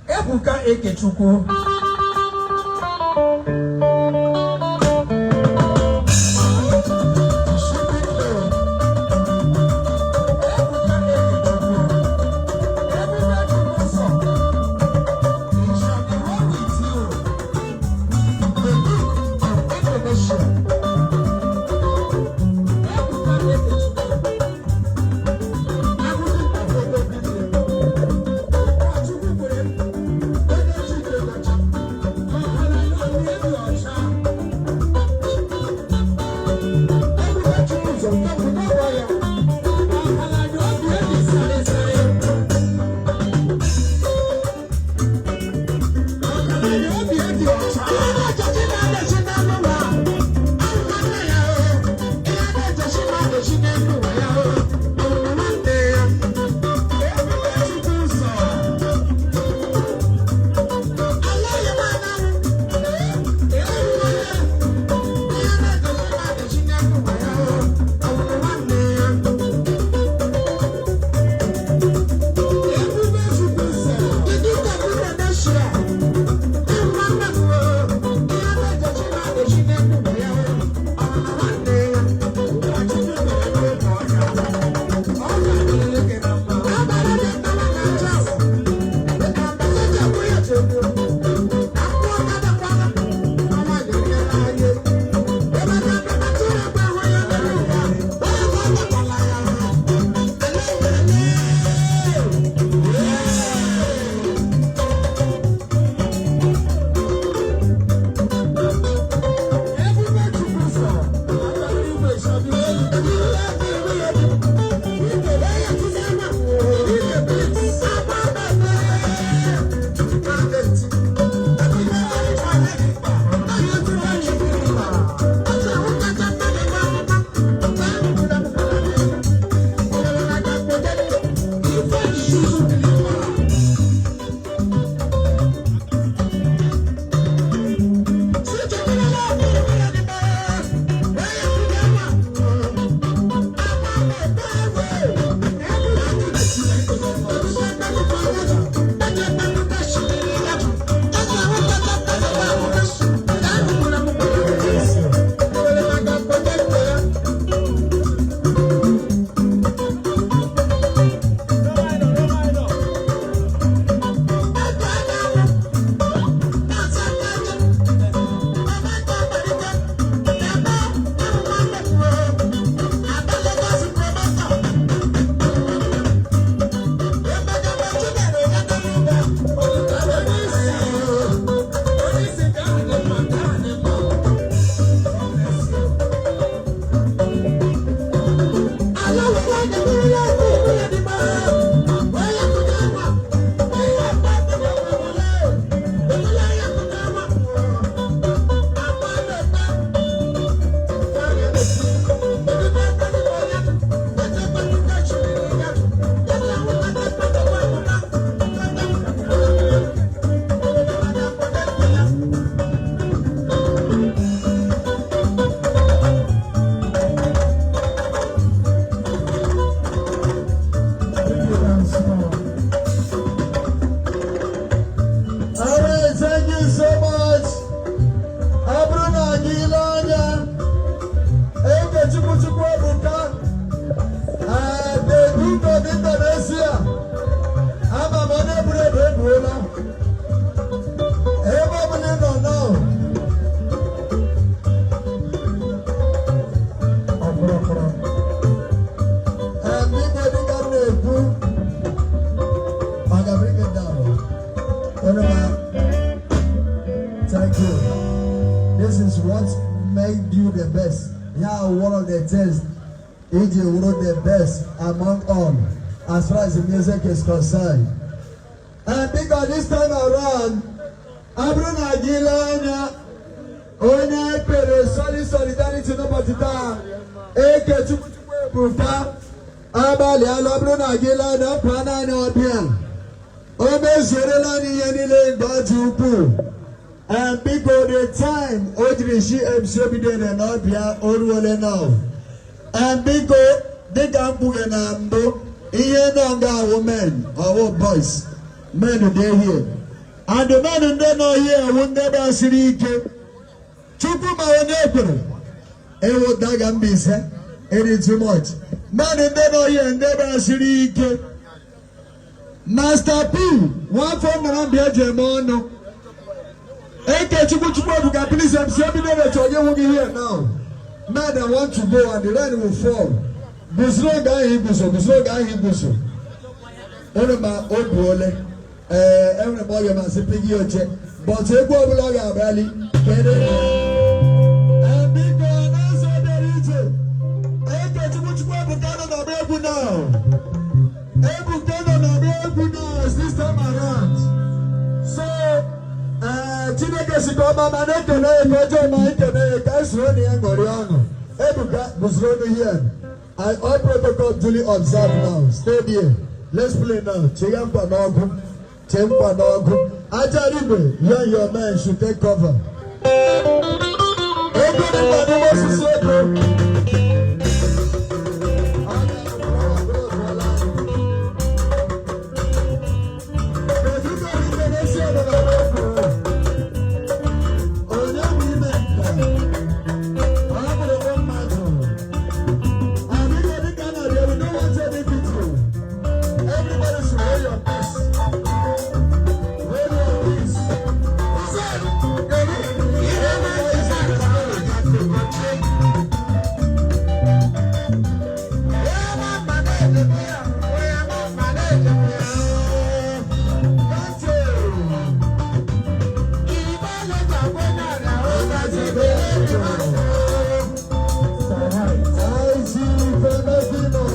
Ebuka Ekechukwu. Ebuka Ekechukwu. Ebube Chukwu sọ, "It shall be well with you." The Duke of Indonesia. Ebuka Ekechukwu. Abụghị obodo bibiri. Chukwu kwere onye Chike ọcha. Ọbara ya obi dị ọcha. Ebube Chukwu ụzọ nke bụ ya. Ọbara ya obi dị sarị sarị. Ọbara ya obi dị ọcha. Ihe na-echechi na-edechi n'elu ụwa. Nwanne ya o. Ihe na-echechi na-edechi n'elu ụwa ya o. Ọwụwa nwanne ya. Ebube Chukwu ụzọ. Alaghị m anyanwụ. Ihe na-echechi na-edechi n'elu ụwa ya o. Ọwụwa nwanne ya. Ebube Chukwu ụzọ. The Duke of Indonesia. Nwanne m o. Ihe na-echechi na-edechi n'elu ụwa ya o. Ọwụwa nwanne ya. Chukwu mere n'oge ọnya. Ọ ga-adịrịrị gị na mma. Abalị dị mma na aja. All right, thank you so much. Ọ bụrụ na gị ile anya, Ekechukwu Chukwu Ebuka, the Duke of Indonesia, ama m onye buru ebu ebuola. Ebe ọ bụla ị nọ now, ọkpụrụkpụrụ. Biko, dịka m na-ekwu, ọ ga bring it down. Onye ma. Thank you. This is what made you the best. Yeah, one of the things EJ wrote the best among all as far as the music is concerned. And because this time around, ọ bụrụ na gị lee anya, onye kpere solid solidarity n'ụbọchị taa, Ekechukwu Chukwu Ebuka, agbalịala. Ọ bụrụ na gị lee anya, ọ pụọ naanị ọbịa. O mezuorela anyị ihe niile mgbe ọ dị ukwuu. And biko, the time o jiri shi MC obidere n'ọbịa o ruole now. And biko, dịka mkpughe na mbụ, ihe nọ nga awụ men, ọwụ boys, men dey here. And the men ndị nọ here wụ ndị gbasiri ike. Chukwu ma onye ekwere. Ewu daga Mbaise. It is too much. Men ndị nọ here ndị gbasiri ike. Master P, nwafọ nara mbịa eji eme ọnụ. Eke Chukwu Chukwu Ebuka, please, MC Ebidebe chọrọ ịhụ gị here now. Men that want to go and the rain will fall. Guzoro oge ahụ iguzo, guzoro oge ahụ iguzo. Unu ma o buole. Ee, enwere m ọrịa masị pigi oche. But egwu ọbụla ọ ga-agbali, kedu? Ee, biko, n'ụzọ dịrị iche. Eke Chukwu Chukwu Ebuka nọ n'ọgba egwu now. Ebuka nọ n'ọgba egwu now this time around. So, ee, Chineke si ka ọma ma na-ekele ya ka ọjọọ ma ekele ya ka anyị soro na ya ṅụrị ọṅụ. Ebuka, guzoro here. I all protocol duly observed now. Stay there. Let's play now. Chee mkpa n'ọgụ. Chee mkpa n'ọgụ. Ajarigwe, you and your men should take cover. Ego dị mkpa n'ime osisi ego. Kedu ka ị na-esi ọdịnala egwu? Onye bụ ime nka? Ọ bụrụ mmadụ. Adịghị dịka na there we don't want any video. Everybody should hold your peace. Hold your peace. Everybody is in the spirit. Thank you. I see Filipino.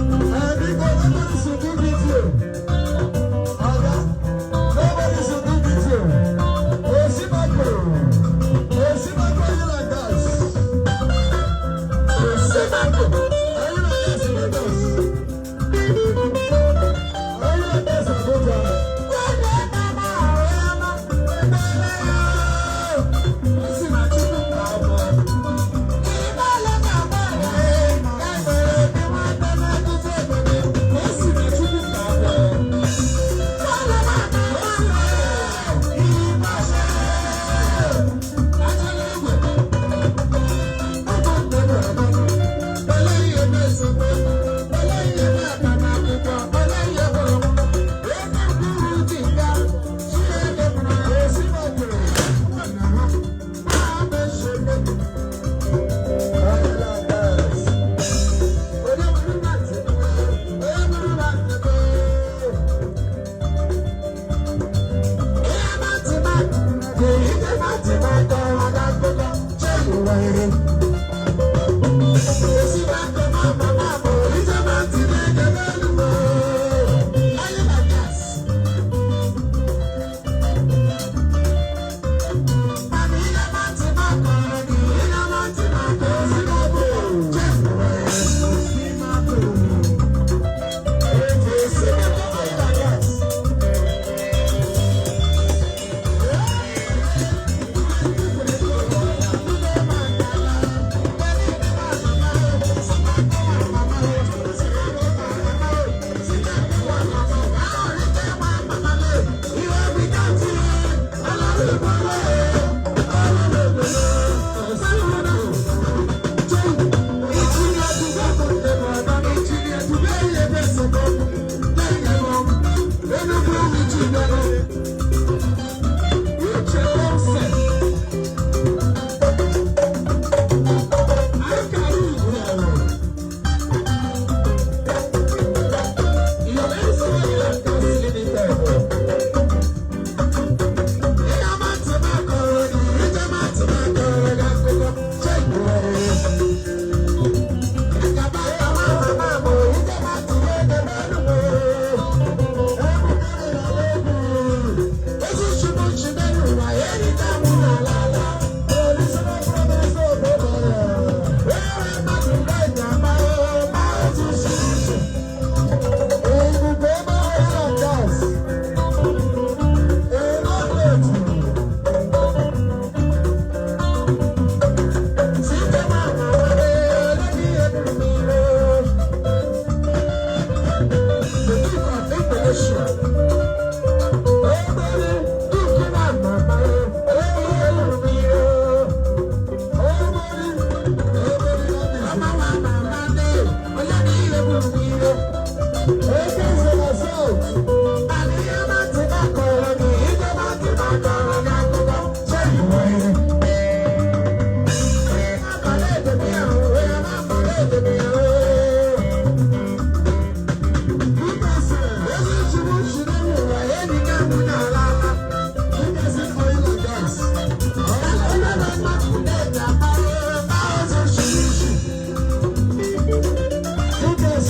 Nobody should do video. Oga, nobody should do video. Osimako. Osimako, you like that? Osimako. Are you like that in Lagos? Are you like that in Abuja? Are you like that?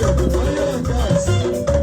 Oil and gas.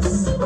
Yes.